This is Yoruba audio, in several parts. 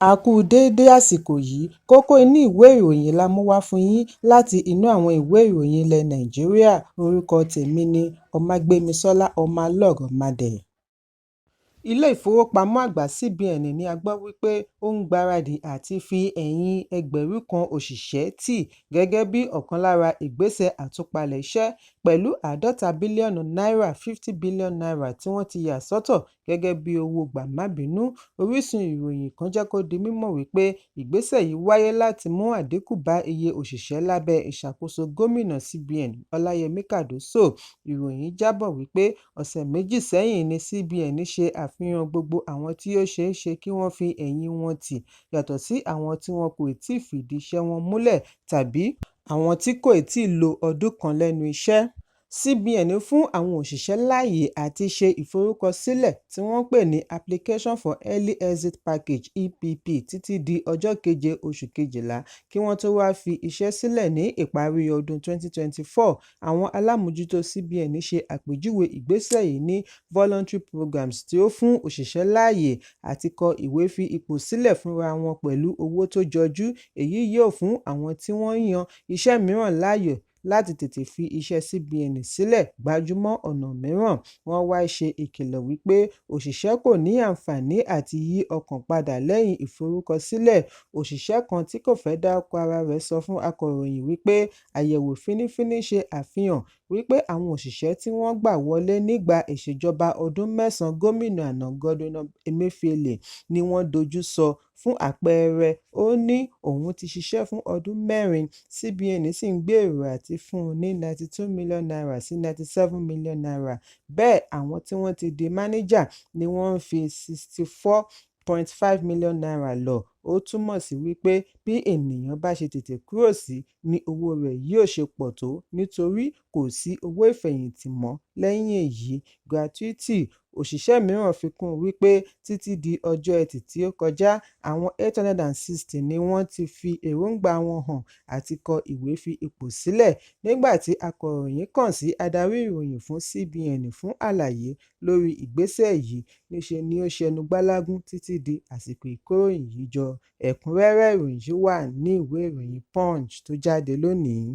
A kú déédé àsìkò yìí. Kókó inú ìwé ìròyìn la mú wá fún yín láti inú àwọn ìwé ìròyìn ilẹ̀ Nàìjíríà. Orúkọ tèmi ni Ọmágbémisọ́lá Ọmọlọ́rọ̀madẹ̀. Ilé Ìfowópamọ́ Àgbà CBN ní a gbọ́ wípé ó ń gbaradì àti fi ẹ̀yìn 1,000 òṣìṣẹ́ tì gẹ́gẹ́ bí ọ̀kan lára ìgbésẹ̀ àtúpalẹ̀ iṣẹ́, pẹ̀lú 50 bílíọ̀nù náírà (₦50 billion) tí wọ́n ti yà sọ́tọ̀ gẹ́gẹ́ bí owó gbà-má-bínú. Orísun ìròyìn kan jẹ́ kó di mímọ̀ wípé ìgbésẹ̀ yìí wáyé láti mú àdínkù bá iye òṣìṣẹ́ lábẹ́ ìṣàkóso Gómìnà CBN Ọláyẹmí Kàdóso. Ìròyìn jábọ̀ wípé ọ̀sẹ̀ méjì sẹ́yìn ní CBN ṣe àfihàn gbogbo àwọn tí ó ṣeé ṣe kí wọ́n fi ẹ̀yìn wọn tì yàtọ̀ sí àwọn tí wọn kò tíì fìdí iṣẹ́ wọn múlẹ̀ tàbí àwọn tí kò tíì lo ọdún kan lẹ́nu iṣẹ́. CBN fún àwọn òṣìṣẹ́ láyè àti ṣe ìforúkọsílẹ̀ tí wọ́n pè ní Application for Early Exit Package (EPP) títí di ọjọ́ 7 oṣù Kejìlá kí wọ́n tó wá fi iṣẹ́ sílẹ̀ ní ìparí ọdún 2024. Àwọn alámòjútó CBN ṣe àpèjúwe ìgbésẹ̀ yìí ní "voluntary programs" tí ó fún òṣìṣẹ́ láyè àti kọ ìwé fi ipò sílẹ̀ fúnra wọn pẹ̀lú owó tó jọjú. Èyí yóò fún àwọn tí wọ́n yan iṣẹ́ mìíràn láàyò láti tètè fi iṣẹ́ CBN sílẹ̀ gbájúmọ́ ọ̀nà mìíràn. Wọ́n wá ṣe ìkìlọ̀ wípé òṣìṣẹ́ kò ní àǹfààní àti yí ọkàn padà lẹ́yìn ìforúkọsílẹ̀. Òṣìṣẹ́ kan tí kò fẹ́ dárúkọ ara rẹ̀ sọ fún akọ̀ròyìn wípé àyẹ̀wò fínífíní ṣe àfihàn wípé àwọn òṣìṣẹ́ tí wọ́n gbà wọlé nígbà ìṣèjọba ọdún mẹ́sàn-án gómìnà àná Godwin Emefiele ni wọ́n dojú sọ. Fún àpẹẹrẹ, ó ní òun ti ṣiṣẹ́ fún ọdún mẹ́rin, CBN sì ń gbèrò àti fún un ní ₦92 million sí ₦97 million. Bẹ́ẹ̀ àwọn tí wọ́n ti di máníjà ni wọ́n ń fi ₦64.5 million lọ. Ó túmọ̀ sí wípé bí ènìyàn bá ṣe tètè kúrò sí ni owó rẹ̀ yóò ṣe pọ̀ tó, nítorí kò sí owó ìfẹ̀yìntì mọ́ lẹ́yìn èyí (gratuity). Òṣìṣẹ́ mìíràn fi kún un wípé títí di ọjọ́ Ẹtì tí ó kọjá, àwọn 860 ni wọ́n ti fi èròńgbà wọn hàn àti kọ ìwé fi ipò sílẹ̀. Nígbà tí akọ̀ròyìn kàn sí adarí ìròyìn fún CBN fún àlàyé lórí ìgbésẹ̀ yìí, níṣe ni ó ṣẹnu gbálágún títí di àsìkò ìkóròyìn yìí jọ. Ẹ̀kúnrẹ́rẹ́ ìròyìn yìí wà ní ìwé ìròyìn Punch tó jáde lónìí.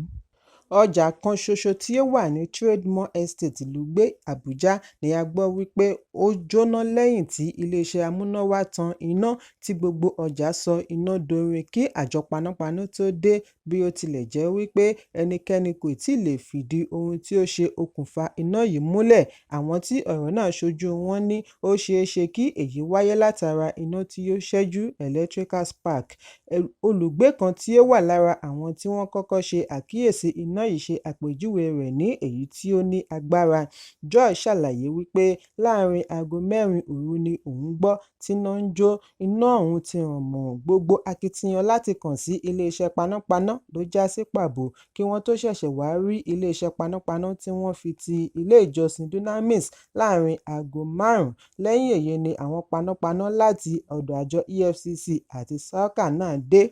Ọjà kan ṣoṣo tí ó wà ní Trademore Estate, Lugbe, Abuja ni a gbọ́ wípé ó jóná lẹ́yìn tí iléeṣẹ́ amúnáwá tan iná tí gbogbo ọjà sọ iná dorin kí àjọ panápaná tó dé, bí ó tilẹ̀ jẹ́ wípé ẹnikẹ́ni kò tíì lè fìdí ohun tí ó ṣe okùnfà iná yìí múlẹ̀. Àwọn tí ọ̀rọ̀ náà ṣojú wọn ní ó ṣeé ṣe kí èyí wáyé látara iná tí ó ṣẹ́jú (electrical spark). Olùgbé kan tí ó wà lára àwọn tí wọ́n kọ́kọ́ ṣe àkíyèsí iná yìí ṣe àpèjúwe rẹ̀ ní èyí tí ó ní agbára. Joy ṣàlàyé wípé láàárín aago 4 òru ni òun gbọ́ tíná ń jó, iná ọ̀hún ti ràn mọ́ gbogbo akitiyan láti kàn sí iléeṣẹ́ panápaná ló já sí pàbó kí wọ́n tó ṣẹ̀ṣẹ̀ wá rí iléeṣẹ́ panápaná tí wọ́n fi ti ilé ìjọsìn Dunamis láàárín aago 5. Lẹ́yìn èyí ni àwọn panápaná láti ọ̀dọ̀ àjọ EFCC àti SALCA náà dé.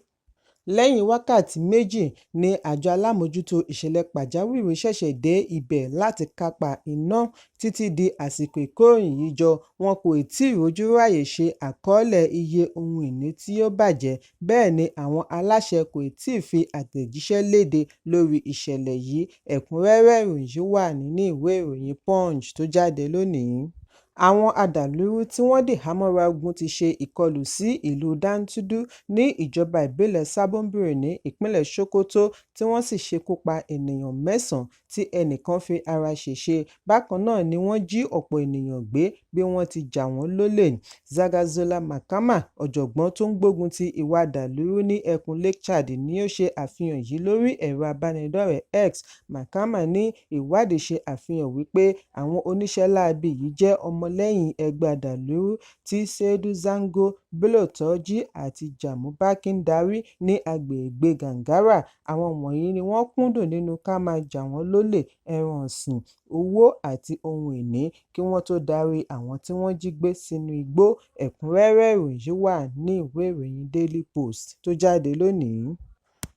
Lẹ́yìn wákàtí méjì ni àjọ alámòójútó ìṣẹ̀lẹ̀ pàjáwìrì ṣẹ̀ṣẹ̀ dé ibẹ̀ láti kápá iná. Títí di àsìkò ìkóròyìn yìí jọ, wọn kò tíì rójú ráyè ṣe àkọọ́lẹ̀ iye ohun ìní tí ó bàjẹ́, bẹ́ẹ̀ ni àwọn aláṣẹ kò tíì fi àtẹ̀jíṣẹ́ léde lórí ìṣẹ̀lẹ̀ yìí. Ẹ̀kúnrẹ́rẹ́ ìròyìn yìí wà nínú ìwé ìròyìn Punch tó jáde lónìí. Àwọn adàlúrú tí wọ́n dìhámọ́ra ogun ti ṣe ìkọlù sí ìlú Dantudu ní ìjọba ìbílẹ̀ Sabon Birni, ìpínlẹ̀ Sokoto, tí wọ́n sì ṣekú pa ènìyàn mẹ́sàn-án tí ẹnìkan fi ara ṣèṣe. Bákan náà ni wọ́n jí ọ̀pọ̀ ènìyàn gbé bí wọ́n ti jà wọ́n lólè. Zagazola Makama, ọ̀jọ̀gbọ́n tó ń gbógun ti ìwà adàlúrú ní ẹkùn Lake Chad ni ó ṣe àfihàn yìí lórí ẹ̀rọ ìbánidọ́rẹ̀ẹ́ X. Makama ní ìwádìí ṣe àfihàn wípé àwọn oníṣẹ́ láabi yìí jẹ́ ọmọlẹ́yìn ẹgbẹ́ adàlúrú tí Saidu Zango, Bello Turji àti Jamiu Barkin ń darí ní agbègbè Gangara. Àwọn wọ̀nyí ni wọ́n kúndùn nínú ká máa jà wọ́n lólè ẹran ọ̀sìn, owó àti ohun ìní kí wọ́n tó darí àwọn tí wọ́n jí gbé sínú igbó. Ẹ̀kúnrẹ́rẹ́ ìròyìn yìí wà ní ìwé ìròyìn Daily Post tó jáde lónìí.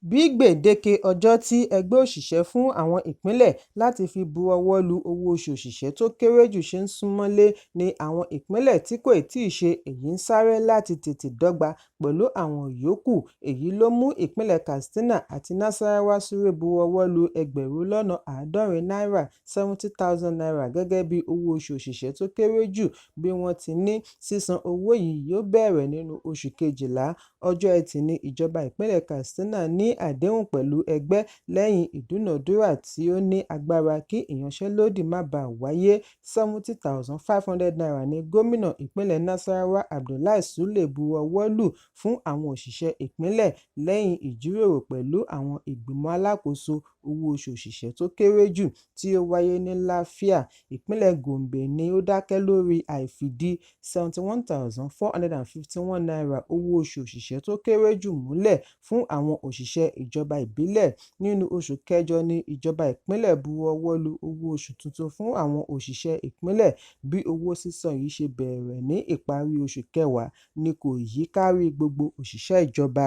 Bí gbèdéke ọjọ́ tí ẹgbẹ́ òṣìṣẹ́ fún àwọn ìpínlẹ̀ láti fi bu ọwọ́ lu owó oṣù òṣìṣẹ́ tó kéré jù ṣe ń súnmọ́lé ni àwọn ìpínlẹ̀ tí kò tíì ṣe èyí ń sáré láti tètè dọ́gba pẹ̀lú àwọn yòókù, èyí ló mú ìpínlẹ̀ Katsina àti Nasarawa súré bu ọwọ́ lu 70,000 náírà (₦70,000) gẹ́gẹ́ bí owó oṣù òṣìṣẹ́ tó kéré jù bí wọ́n ti ní sísan owó yìí yóò bẹ̀rẹ̀ nínú oṣù Kejìlá. Ọjọ́ Ẹtì ní ìjọba ìpínlẹ̀ Katsina ní àdéhùn pẹ̀lú ẹgbẹ́ lẹ́yìn ìdúnàádúrà tí ó ní agbára kí ìyanṣẹ́lódì má baà wáyé. ₦70,500 ní gómìnà ìpínlẹ̀ Nasarawa Abdullahi Sule bu ọwọ́ lù fún àwọn òṣìṣẹ́ ìpínlẹ̀ lẹ́yìn ìjíròrò pẹ̀lú àwọn ìgbìmọ̀ alákòóso owó oṣù òṣìṣẹ́ tó kéré jù tí ó wáyé ní Lafia. Ìpínlẹ̀ Gombe ni ó dákẹ́ lórí àìfìdí ₦71,451 owó oṣù òṣìṣẹ́ tó kéré jù múlẹ̀ fún àwọn òṣìṣẹ́ ìjọba ìbílẹ̀. Nínú oṣù kẹjọ ní ìjọba ìpínlẹ̀ bu ọwọ́ lu owó oṣù tuntun fún àwọn òṣìṣẹ́ ìpínlẹ̀, bí owó sísan yìí ṣe bẹ̀rẹ̀ ní ìparí oṣù kẹwàá ni kò yìí kárí gbogbo òṣìṣẹ́ ìjọba.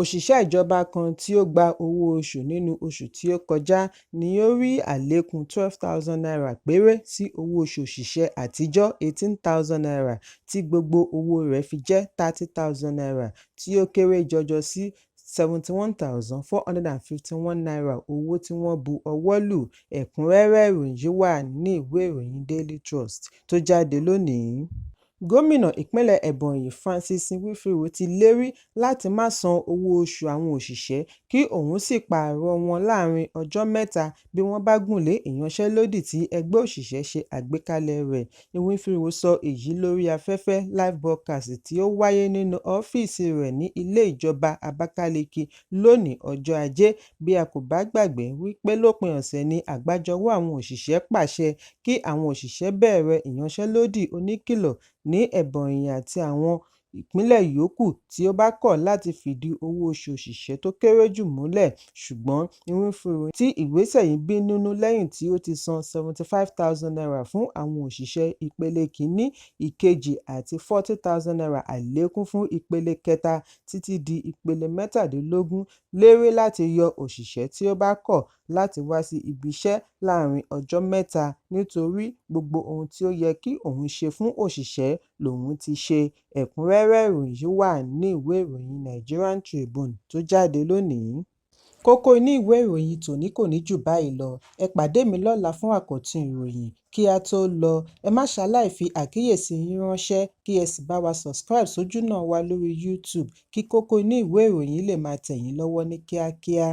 Òṣìṣẹ́ ìjọba kan tí ó gba owó oṣù nínú oṣù tí ó kọjá ní ó rí àlékún ₦12,000 péré sí owó oṣù òṣìṣẹ́ àtijọ́ ₦18,000 tí gbogbo owó rẹ̀ fi jẹ́ ₦30,000, tí ó kéré jọjọ sí ₦71,451 owó tí wọ́n bu ọwọ́ lù. Ẹ̀kúnrẹ́rẹ́ ìròyìn yìí wà nínú ìwé ìròyìn Daily Trust tó jáde lónìí. Gómìnà ìpínlẹ̀ Ebonyi Francis Nwifuru ti lérí láti má san owó oṣù àwọn òṣìṣẹ́ kí òun sì pààrọ̀ wọn láàárín ọjọ́ mẹ́ta bí wọ́n bá gùnlé ìyanṣẹ́lódì tí ẹgbẹ́ òṣìṣẹ́ ṣe àgbékalẹ̀ rẹ̀. Nwifuru sọ èyí lórí afẹ́fẹ́ live broadcast tí ó wáyé nínú ọ́fíìsì rẹ̀ ní ilé ìjọba Abakaliki lónìí ọjọ́ Ajé. Bí a kò bá gbàgbé wípé lópin ọ̀sẹ̀ ní àgbájọwọ́ àwọn òṣìṣẹ́ pàṣẹ kí àwọn òṣìṣẹ́ bẹ̀rẹ̀ ìyanṣẹ́lódì oníkìlọ̀ ní Ebonyi àti àwọn ìpínlẹ̀ yòókù tí ó bá kọ̀ láti fìdí owó oṣù òṣìṣẹ́ tó kéré jù múlẹ̀, ṣùgbọ́n Nwifuru tí ìgbésẹ̀ yìí bí nínú lẹ́yìn tí ó ti san ₦75,000 fún àwọn òṣìṣẹ́ ìpele kìíní, ìkejì àti ₦40,000 àlékún fún ìpele kẹta títí di ìpele 17 lérí láti yọ òṣìṣẹ́ tí ó bá kọ̀ láti wá sí ibiṣẹ́ láàárín ọjọ́ mẹ́ta nítorí gbogbo ohun tí ó yẹ kí òun ṣe fún òṣìṣẹ́ lòun ti ṣe. Ẹ̀kúnrẹ́rẹ́ ìròyìn yìí wà nínú ìwé ìròyìn Nigerian Tribune tó jáde lónìí. Kókó inú ìwé ìròyìn tòní kò ní jù báyìí lọ. Ẹ pàdé mi lọ́la fún àkọ́tún ìròyìn. Kí á tó lọ, ẹ má ṣaláì fi àkíyèsí yín ránṣẹ́ kí ẹ sì bá wa subscribe sójúnà wa lórí YouTube kí kókó inú ìwé ìròyìn lè máa tẹ̀ yín lọ́wọ́ ní kíákíá.